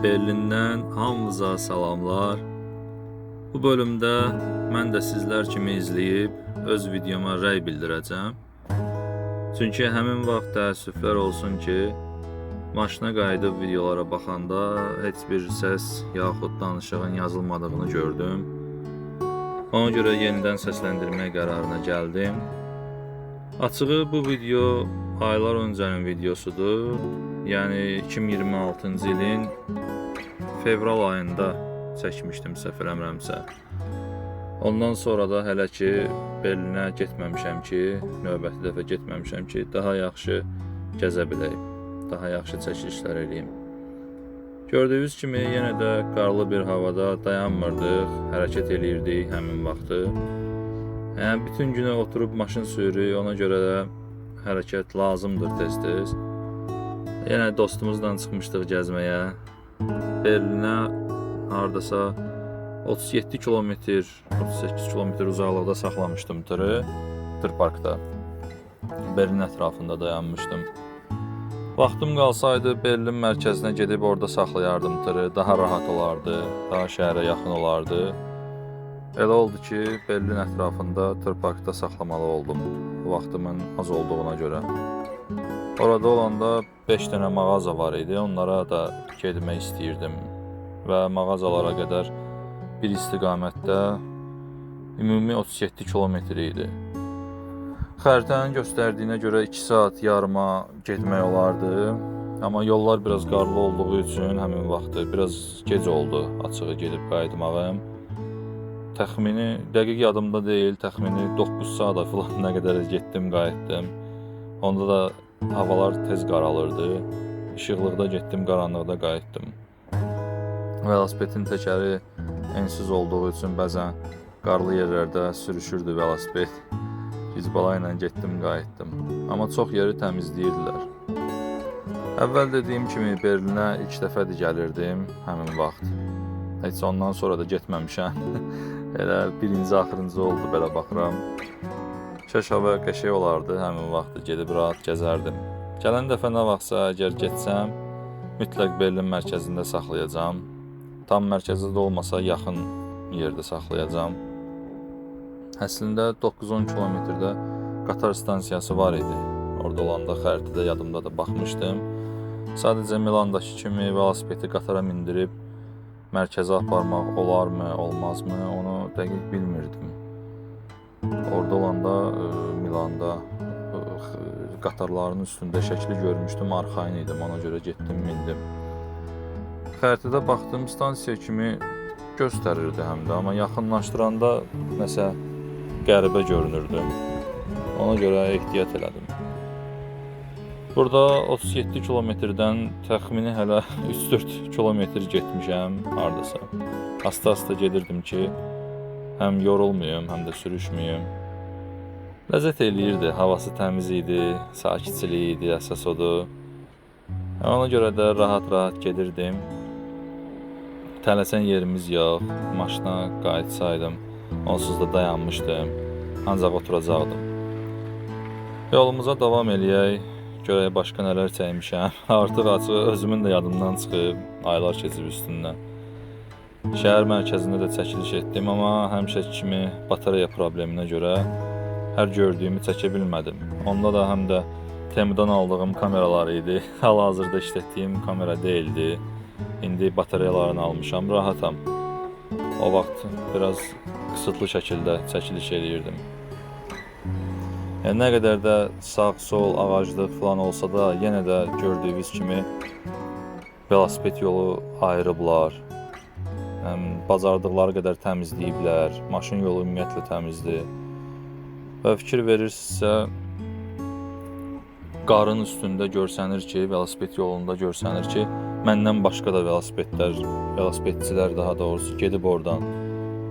Berlindən hamınıza salamlar. Bu bölümdə mən də sizlər kimi izləyib öz videoma rəy bildirəcəm. Çünki həmin vaxt təəssüflər olsun ki, maşına qayıdıb videolara baxanda heç bir səs yaxud danışığın yazılmadığını gördüm. Ona görə yenidən səsləndirmək qərarına gəldim. Açığı bu video aylar öncənin videosudur. Yəni 2026-cı ilin fevral ayında çəkmişdim səhv eləmirəmsə. Ondan sonra da hələ ki Berlinə getməmişəm ki, növbəti dəfə getməmişəm ki, daha yaxşı gəzə biləyim, daha yaxşı çəkilişlər eləyim. Gördüyünüz kimi yenə də qarlı bir havada dayanmırdıq, hərəkət eləyirdik həmin vaxtı. Yəni bütün günü oturub maşın sürürük, ona görə də hərəkət lazımdır tez-tez. Yenə dostumuzla çıxmışdıq gəzməyə. Berlinə hardasa 37 kilometr, 38 kilometr uzaqlıqda saxlamışdım tırı, tır parkda. Berlin ətrafında dayanmışdım. Vaxtım qalsaydı Berlin mərkəzinə gedib orada saxlayardım tırı, daha rahat olardı, daha şəhərə yaxın olardı. Elə oldu ki, Berlin ətrafında tır parkda saxlamalı oldum, vaxtımın az olduğuna görə. Orada olanda 5 dənə mağaza var idi, onlara da getmək istəyirdim və mağazalara qədər bir istiqamətdə ümumi 37 kilometr idi. Xəritənin göstərdiyinə görə 2 saat yarıma getmək olardı, amma yollar biraz qarlı olduğu üçün həmin vaxtı biraz gec oldu açığı gedib qayıtmağım. Təxmini, dəqiq yadımda deyil, təxmini 9 saata filan nə qədər getdim, qayıtdım. Onda da havalar tez qaralırdı. İşıqlıqda getdim, qaranlıqda qayıtdım. Velosipedin təkəri ensiz olduğu üçün bəzən qarlı yerlərdə sürüşürdü velosiped. Gicbala ilə getdim, qayıtdım. Amma çox yeri təmizləyirdilər. Əvvəl dediyim kimi Berlinə ilk dəfədir gəlirdim həmin vaxt. Heç ondan sonra da getməmişəm. Elə birinci, axırıncı oldu belə baxıram. Kaş hava qəşəng olardı, həmin vaxtı gedib rahat gəzərdim. Gələn dəfə nə vaxtsa əgər getsəm, mütləq Berlin mərkəzində saxlayacağam. Tam mərkəzdə də olmasa yaxın yerdə saxlayacağam. Əslində 9-10 kilometrdə qatar stansiyası var idi. Orada olanda xəritədə yadımda da baxmışdım. Sadəcə Milandakı kimi velosipedi qatara mindirib mərkəzə aparmaq olarmı, olmazmı, onu dəqiq bilmirdim. Orada olanda Milanda qatarların üstündə şəkli görmüşdüm, arxayın idim, ona görə getdim, mindim. Xəritədə baxdım, stansiya kimi göstərirdi həm də, amma yaxınlaşdıranda nəsə qəribə görünürdü. Ona görə ehtiyat elədim. Burada 37 kilometrdən təxmini hələ 3-4 kilometr getmişəm hardasa. Asta-asta gedirdim ki, həm yorulmayım, həm də sürüşməyim. Ləzzət eləyirdi, havası təmiz idi, sakitçilik idi, əsas odur. Ona görə də rahat-rahat gedirdim. Tələsən yerimiz yox, maşına qayıtsaydım, onsuz da dayanmışdım, ancaq oturacaqdım. Yolumuza davam eləyək, görək başqa nələr çəkmişəm. Artıq açığı özümün də yadımdan çıxıb, aylar keçib üstündən. Şəhər mərkəzində də çəkiliş etdim, amma həmişəki kimi batareya probleminə görə hər gördüyümü çəkə bilmədim. Onda da həm də Temudan aldığım kameralar idi. Hal-hazırda işlətdiyim kamera deyildi. İndi batareyalarını almışam, rahatam. O vaxt biraz qısıtlı şəkildə çəkiliş eləyirdim. Yəni, nə qədər də sağ-sol ağaclıq falan olsa da, yenə də gördüyünüz kimi velosiped yolu ayırıblar. Yəni, bacardıqları qədər təmizləyiblər. Maşın yolu ümumiyyətlə təmizdir. Və fikir verirsinizsə, qarın üstündə görsənir ki, velosiped yolunda görsənir ki, məndən başqa da velosipedçilər daha doğrusu gedib oradan.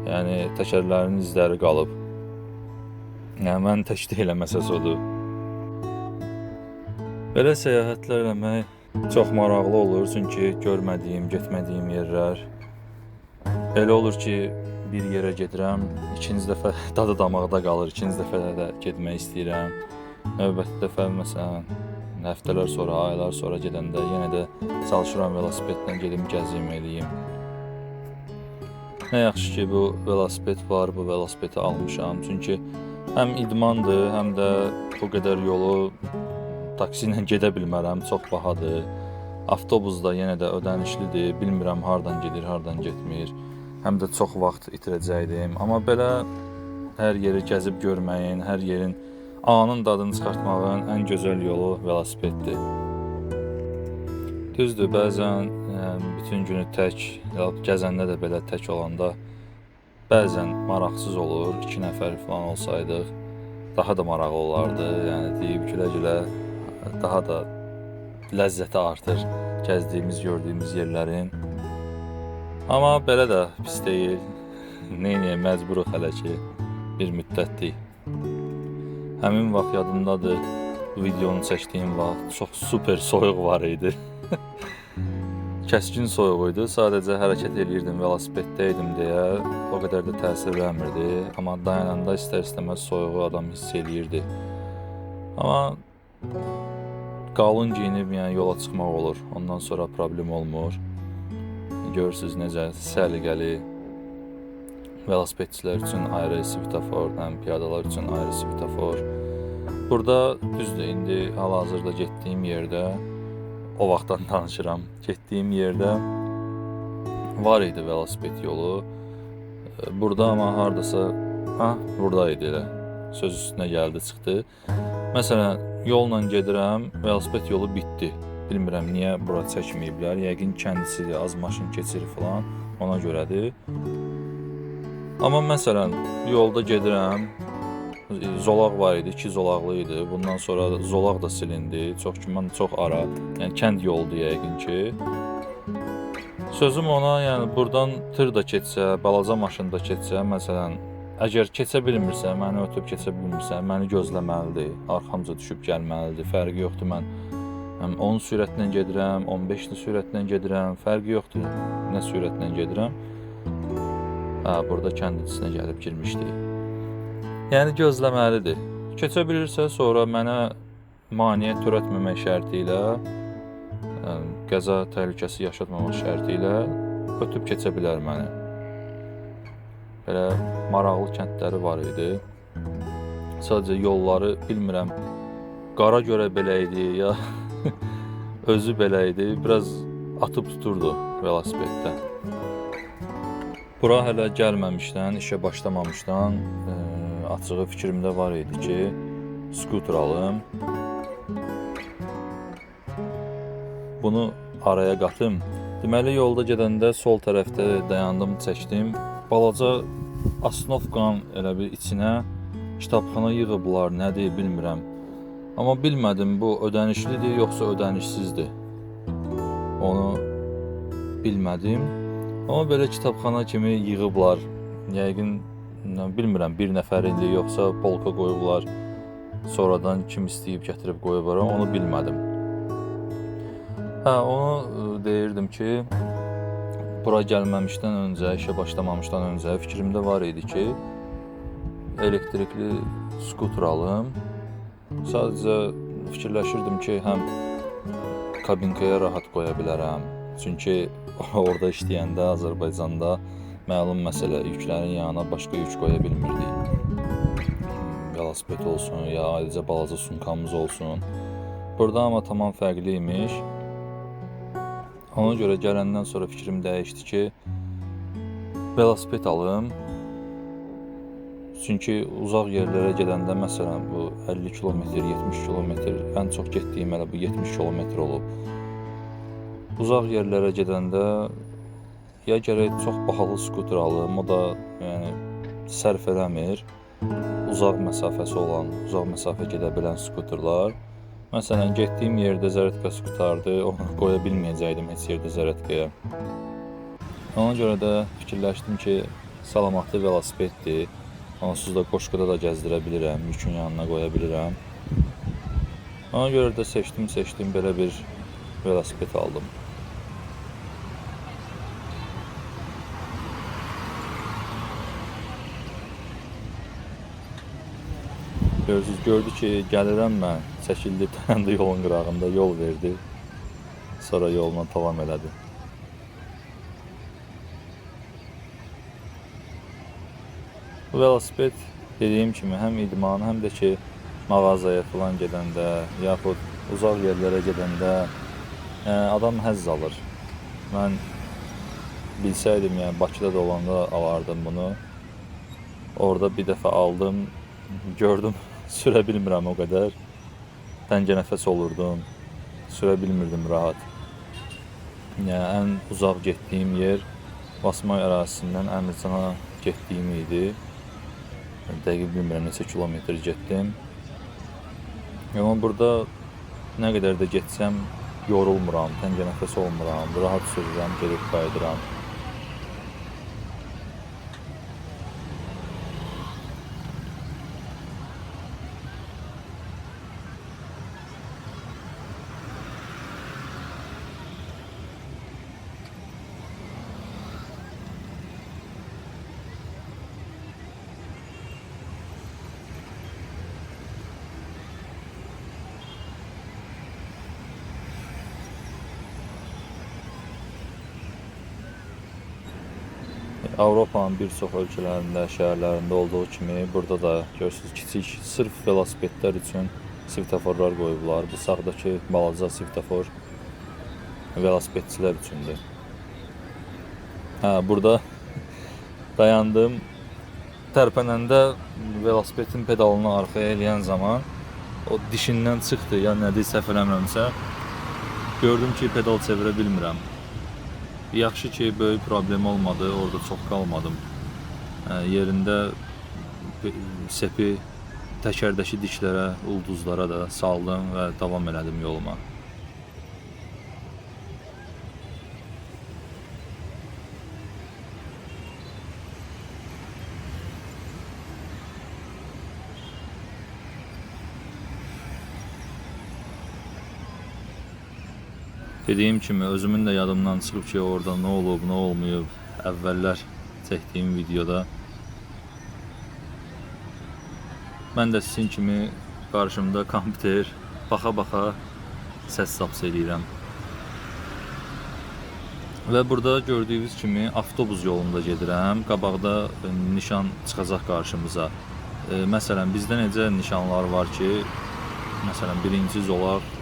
Yəni, təkərlərinin izləri qalıb. Yəni, mən tək deyiləm, əsas odur. Belə səyahətlər eləmək çox maraqlı olur, çünki görmədiyim, getmədiyim yerlər. Elə olur ki, bir yerə gedirəm, ikinci dəfə dadı damaqda qalır, ikinci dəfə də getmək istəyirəm. Növbəti dəfə məsələn, Həftələr sonra, aylar sonra gedəndə yenə də çalışıram velosipedlə gedim, gəzim, eləyim. Nə yaxşı ki, bu velosiped var, bu velosipedi almışam. Çünki həm idmandır, həm də bu qədər yolu taksi ilə gedə bilmərəm, çox bahadır. Avtobus da yenə də ödənişlidir, bilmirəm hardan gedir, hardan getmir. Həm də çox vaxt itirəcəkdim. Amma belə hər yeri gəzib görməyin, hər yerin anın dadını çıxartmağın ən gözəl yolu velosipeddir. Düzdür, bəzən bütün günü tək, gəzəndə də belə tək olanda bəzən maraqsız olur. 2 nəfər falan olsaydıq daha da maraqlı olardı. Yəni deyib gülə-gülə daha da ləzzəti artır gəzdiyimiz, gördüyümüz yerlərin. Amma belə də pis deyil. Neyniyək, məcburuq hələ ki bir müddətdir. Həmin vaxt yadımdadır, bu videonu çəkdiyim vaxt çox super soyuq var idi. Kəskin soyuq idi. Sadəcə hərəkət eləyirdim, velosipeddə idim deyə o qədər də təsir eləmirdi. Amma dayananda istər-istəməz soyuğu adam hiss eləyirdi. Amma qalın geyinib yəni yola çıxmaq olur. Ondan sonra problem olmur. Görürsünüz necə səliqəli, velosipedçilər üçün ayrı svetofor, piyadalar üçün ayrı svetofor. Burada düzdür, indi hal-hazırda getdiyim yerdə, o vaxtdan danışıram, getdiyim yerdə var idi velosiped yolu. Burada amma hardasa, burada idi elə, söz üstünə gəldi, çıxdı. Məsələn, yolla gedirəm, velosiped yolu bitdi. Bilmirəm niyə bura çəkməyiblər, yəqin kəndisidir, az maşın keçir falan, ona görədir. Amma məsələn, yolda gedirəm, zolaq var idi, 2 zolaqlı idi. Bundan sonra zolaq da silindi, çox güman, çox ara, yəni kənd yoludur yəqin ki. Sözüm ona, yəni buradan tır da keçsə, balaca maşın da keçsə, məsələn, əgər keçə bilmirsə, məni ötüb keçə bilmirsə, məni gözləməlidir, arxamca düşüb gəlməlidir, fərqi yoxdur, mən 10 sürətlə gedirəm, 15 sürətlə gedirəm, fərqi yoxdur, nə sürətlə gedirəm. Burada kənd içinə gəlib girmişdik. Yəni gözləməlidir. Keçə bilirsə, sonra mənə maneə törətməmək şərti ilə, qəza təhlükəsi yaşatmamaq şərti ilə ötüb keçə bilər məni. Belə maraqlı kəndləri var idi. Sadəcə yolları bilmirəm, qara görə belə idi ya özü belə idi, biraz atıb tuturdu velosipeddə. Bura hələ gəlməmişdən, işə başlamamışdan açığı fikrimdə var idi ki, skuter alım. Bunu araya qatım. Deməli, yolda gedəndə sol tərəfdə dayandım, çəkdim. Balaca asnovkanın elə bir içinə kitabxana yığıblar, nədir bilmirəm. Amma bilmədim, bu ödənişlidir, yoxsa ödənişsizdir. Onu bilmədim. Amma belə kitabxana kimi yığıblar. Yəqin, bilmirəm, bir nəfər indi, yoxsa polka qoyublar. Sonradan kim istəyib gətirib qoyublar, onu bilmədim. Onu deyirdim ki, bura gəlməmişdən öncə, işə başlamamışdan öncə fikrimdə var idi ki, elektrikli skuter alım. Sadəcə fikirləşirdim ki, həm kabinkaya rahat qoya bilərəm. Çünki orada işləyəndə Azərbaycanda məlum məsələ, yüklərin yanına başqa yük qoya bilmirdik. Velosiped olsun, ya ayrıca balaca sumkamız olsun. Burada amma tamam fərqli imiş. Ona görə gələndən sonra fikrim dəyişdi ki, velosiped alım. Çünki uzaq yerlərə gedəndə, məsələn, bu 50 kilometr, 70 kilometr, ən çox getdiyim elə bu 70 kilometr olub. Uzaq yerlərə gedəndə ya gərək çox bahalı skuter alım, o da yəni, sərf eləmir. Uzaq məsafəsi olan, uzaq məsafə gedə bilən skuterlar. Məsələn, getdiyim yerdə zərətkası qurtardı, onu qoya bilməyəcəkdim heç yerdə zərətkaya. Ona görə də fikirləşdim ki, salamatlı velosipeddir. Onsuz da qoşquda da gəzdirə bilirəm, yükün yanına qoya bilirəm. Ona görə də seçdim, belə bir velosiped aldım. Görürsünüz, gördü ki, gəlirəm mən, çəkildi, dayandı yolun qırağında, yol verdi. Sonra yoluna davam elədi. Bu velosiped dediyim kimi həm idman, həm də ki, mağazaya falan gedəndə, yaxud uzaq yerlərə gedəndə adam həzz alır. Mən bilsəydim, yəni Bakıda da olanda alardım bunu. Orada bir dəfə aldım, gördüm, sürə bilmirəm o qədər. Təngə nəfəs olurdum, sürə bilmirdim rahat. Yəni, ən uzaq getdiyim yer Basmay ərazisindən Əmircana getdiyim idi. Dəqiq bilmirəm neçə kilometr getdim. Amma burada nə qədər də getsəm yorulmuram, təngə nəfəs olmuram, rahat sürürəm, gedib qayıdıram. Avropanın bir çox ölkələrində, şəhərlərində olduğu kimi burada da görürsünüz kiçik sırf velosipedlər üçün svetoforlar qoyublar. Bu sağdakı balaca svetofor velosipedçilər üçündür. Hə, burada dayandım. Tərpənəndə velosipedin pedalını arxaya eləyən zaman o dişindən çıxdı, ya nədir səhv eləmirəmsə, gördüm ki, pedal çevirə bilmirəm. Yaxşı ki, böyük problem olmadı, orada çox qalmadım. Yerində sepi təkərdəki dişlərə, ulduzlara da saldım və davam elədim yoluma. Dediyim kimi, özümün də yadımdan çıxıb ki, orada nə olub, nə olmayıb əvvəllər çəkdiyim videoda. Mən də sizin kimi qarşımda kompüter baxa-baxa səs zaps eləyirəm. Və burada gördüyünüz kimi avtobus yolunda gedirəm. Qabaqda nişan çıxacaq qarşımıza. Məsələn, bizdə necə nişanlar var ki, məsələn, birinci zolaq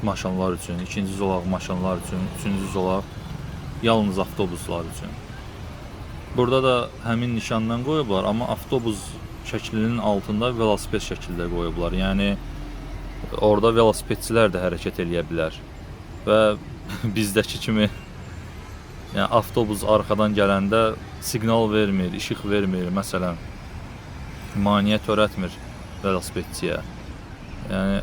maşınlar üçün, ikinci zolaq maşınlar üçün, üçüncü zolaq yalnız avtobuslar üçün. Burada da həmin nişandan qoyublar, amma avtobus şəklinin altında velosiped şəklində qoyublar. Yəni, orada velosipedçilər də hərəkət eləyə bilər. Və bizdəki kimi, yəni, avtobus arxadan gələndə siqnal vermir, işıq vermir, məsələn, maneə törətmir velosipedçiyə. Yəni,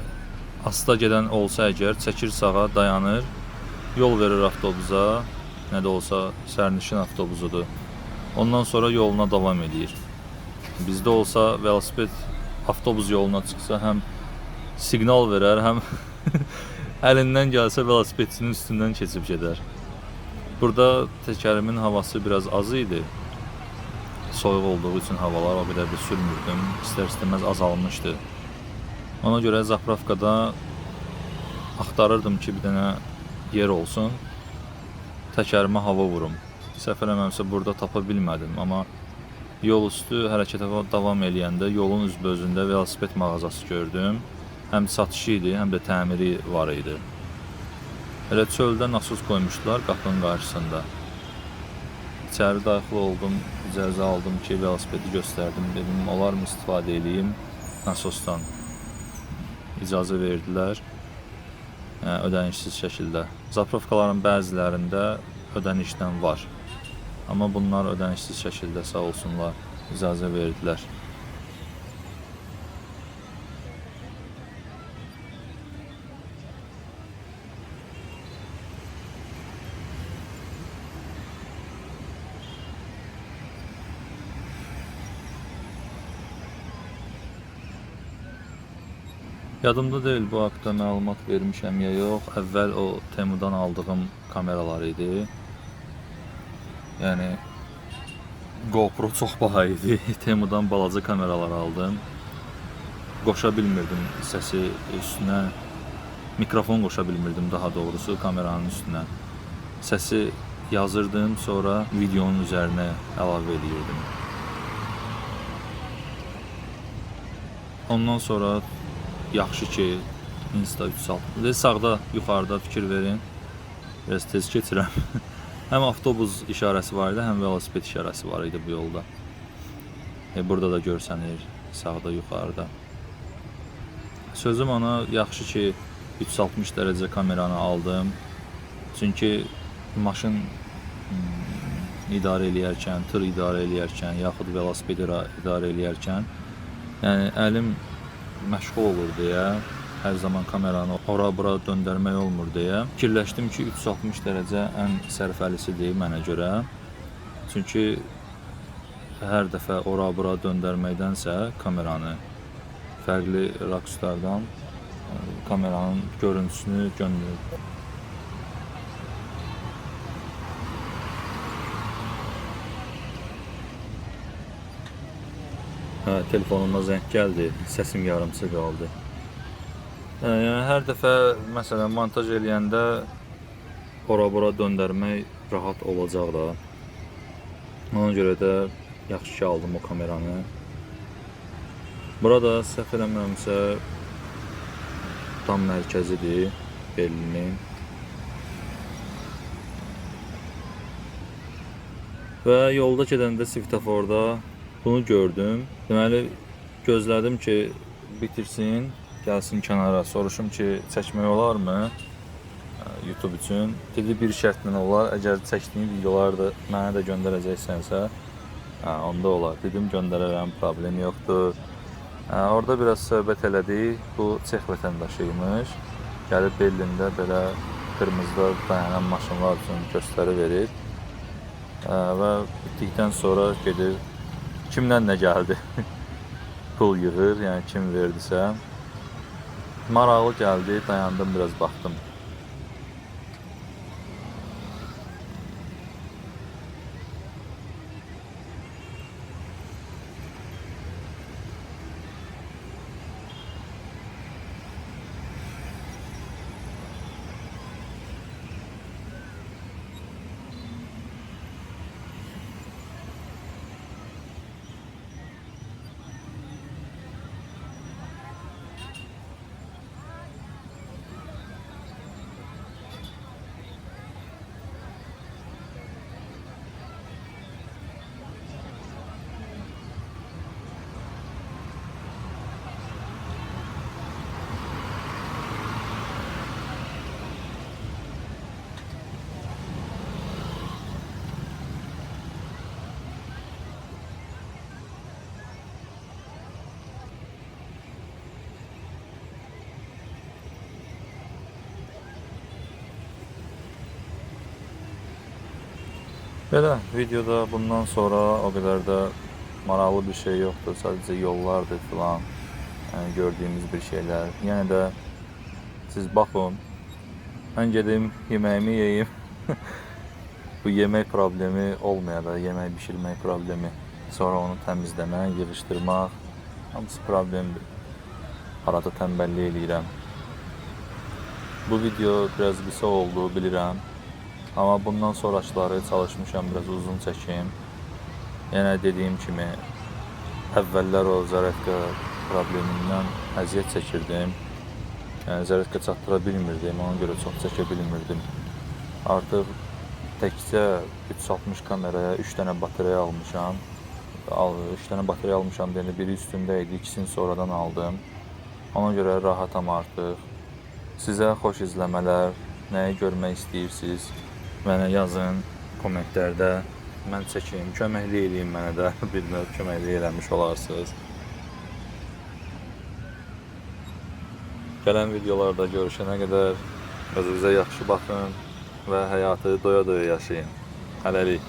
asta gedən olsa əgər, çəkir sağa, dayanır, yol verir avtobusa, nə də olsa sərnişin avtobusudur. Ondan sonra yoluna davam eləyir. Bizdə olsa velosiped avtobus yoluna çıxsa həm siqnal verər, həm əlindən gəlsə velosipedçinin üstündən keçib gedər. Burada təkərimin havası biraz az idi. Soyuq olduğu üçün havalar o qədər də sürmürdüm, istər-istəməz azalmışdı. Ona görə zapravkada axtarırdım ki, bir dənə yer olsun, təkərimə hava vurum. Səhv eləməmsə burada tapa bilmədim, amma yol üstü hərəkətə davam eləyəndə yolun üzbözündə velosiped mağazası gördüm. Həm satışı idi, həm də təmiri var idi. Elə çöldə nasos qoymuşdular qapının qarşısında. İçəri daxil oldum, icazə aldım ki, velosipedi göstərdim. Dedim, olarmı istifadə eləyim nasosdan? İcazə verdilər, ödənişsiz şəkildə. Zapravkaların bəzilərində ödənişlə var. Amma bunlar ödənişsiz şəkildə sağ olsunlar, icazə verdilər. Yadımda deyil, bu haqda məlumat vermişəm ya yox. Əvvəl o Temudan aldığım kameralar idi. Yəni, GoPro çox baha idi. Temudan balaca kameralar aldım. Qoşa bilmirdim səsi üstünə, mikrofon qoşa bilmirdim daha doğrusu kameranın üstünə. Səsi yazırdım, sonra videonun üzərinə əlavə eləyirdim. Ondan sonra yaxşı ki Insta360. Sağda, yuxarıda fikir verin. Biraz tez keçirəm. Həm avtobus işarəsi var idi, həm velosiped işarəsi var idi bu yolda. Burada da görsənir, sağda, yuxarıda. Sözüm ona, yaxşı ki 360 dərəcə kameranı aldım. Çünki maşın idarə eləyərkən, tır idarə eləyərkən, yaxud velosiped idarə eləyərkən, yəni əlim məşğul olur deyə, hər zaman kameranı ora-bura döndərmək olmur deyə fikirləşdim ki, 360 dərəcə ən sərfəlisidir mənə görə. Çünki hər dəfə ora-bura döndərməkdənsə kameranı fərqli rakurslardan kameranın görüntüsünü göndərir. Hə, telefonuma zəng gəldi, səsim yarımçı qaldı. Yəni hər dəfə məsələn montaj eləyəndə ora-bura döndərmək rahat olacaq da. Ona görə də yaxşı ki aldım o kameranı. Burada səhv eləmirəmsə tam mərkəzidir Berlinin. Və yolda gedəndə svetoforda bunu gördüm. Deməli gözlədim ki bitirsin, gəlsin kənara, soruşum ki çəkmək olarmı YouTube üçün. Dedi bir şərtlə olar, əgər çəkdiyin videoları da mənə də göndərəcəksənsə, onda olar. Dedim göndərərəm, problem yoxdur. Orada biraz söhbət elədik. Bu Çex vətəndaşı imiş. Gəlib Berlində belə qırmızıda dayanan maşınlar üçün göstəri verir. Və bitdikdən sonra gedir, kimdən nə gəldi? Pul yığır, yəni kim verdisə. Maraqlı gəldi, dayandım, biraz baxdım. Belə, videoda bundan sonra o qədər də maraqlı bir şey yoxdur. Sadəcə yollardır filan, yəni gördüyümüz bir şeylər. Yenə də siz baxın, mən gedim yeməyimi yeyim. Bu yemək problemi olmaya da, yemək bişirmək problemi. Sonra onu təmizləmək, yığışdırmaq, hamısı problemdir. Arada tənbəllik eləyirəm. Bu video biraz qısa oldu, bilirəm. Amma bundan sonrakıları çalışmışam biraz uzun çəkim. Yenə dediyim kimi, əvvəllər o zaryadka problemindən əziyyət çəkirdim. Yəni zaryadka çatdıra bilmirdim, ona görə çox çəkə bilmirdim. Artıq təkcə 360 kameraya 3 dənə batareya almışam. 3 dənə batareya almışam deyəndə biri üstündə idi, ikisini sonradan aldım. Ona görə rahatam artıq. Sizə xoş izləmələr, nəyi görmək istəyirsiniz, mənə yazın kommentlərdə. Mən çəkim, köməklik eləyim mənə də, bir növ köməklik eləmiş olarsınız. Gələn videolarda görüşənə qədər özünüzə yaxşı baxın və həyatı doya-doya yaşayın. Hələlik.